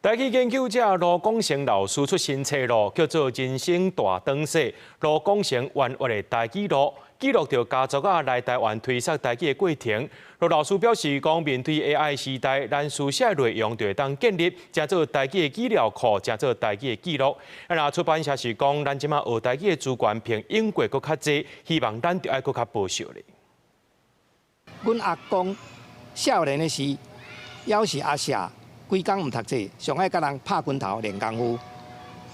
台語研究者盧廣成老師出新冊囉，叫做《人生大轉世》。盧廣成玩活的台語路，記錄著家族仔來台灣推捒台語的過程。盧老師表示，講面對 AI 時代，咱書寫的內容就會當建立，成做台語的資料庫，成做台語的記錄。啊，若出版社是講，咱這馬學台語的資源比英國閣較濟，希望咱著愛閣較保守咧。阮阿公少年的時，猶是阿舍，規工毋讀冊，上愛佮人拍拳頭練功夫。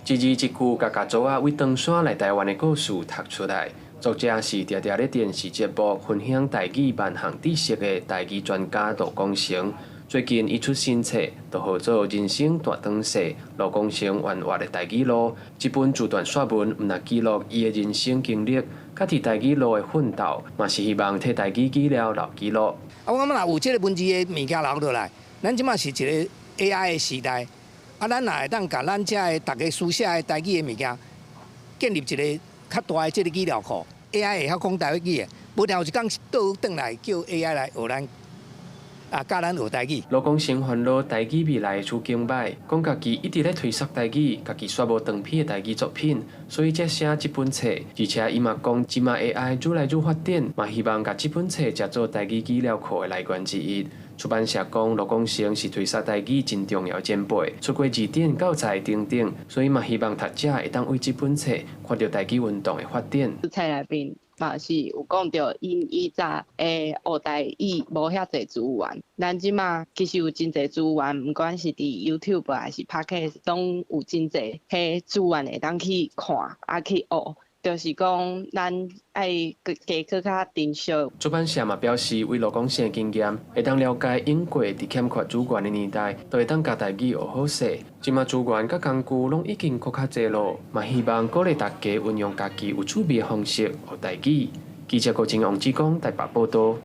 一字一句，共家族仔為唐山來台灣的故事讀出來。作者是常常咧電視節目分享台語萬項知識的台語專家盧廣成。最近伊出新冊，就號做《人生大轉世》，盧廣成玩活的台語路。這本自傳散文，毋但記錄伊的人生經歷，佮佇台語路的奮鬥，嘛是希望替台語語料留記錄。啊，我感覺若有這个文字的物件留落來，咱這馬是一个 AI 的時代，啊，咱若會當共咱遮的逐家書寫的台語的物件，建立一个較大的這个資料庫，AI 會曉講台語的，無定有一工倒轉來叫 AI 來學咱，啊，教咱學台語。盧廣成煩惱台語未來的處境䆀，講家己一直咧推捒台語，家己煞無長篇的台語作品，所以才寫這本冊。而且伊嘛講，這馬 AI 愈來愈發展，嘛希望共這本冊成做台語資料庫的來源之一。出版社講，盧廣成是推捒台語真重要的前輩，出過字典、教材等等，所以嘛希望讀者會當為這本冊看著台語運動的發展。冊內面嘛是有講著，𪜶以前會學台語無遐濟資源，咱這馬其實有真濟資源，毋管是佇 YouTube 還是 Podcast，攏有真濟彼資源會當去看，啊去學。就是講，咱愛加閣較珍惜。出版社嘛表示，為盧廣成的經驗，會當了解英國佇欠缺資源的年代，都會當共台語學好勢。這馬資源佮工具攏已經閣較濟囉，嘛希望鼓勵大家運用家己有趣味的方式學台語。記者郭靖、王志剛台北報導。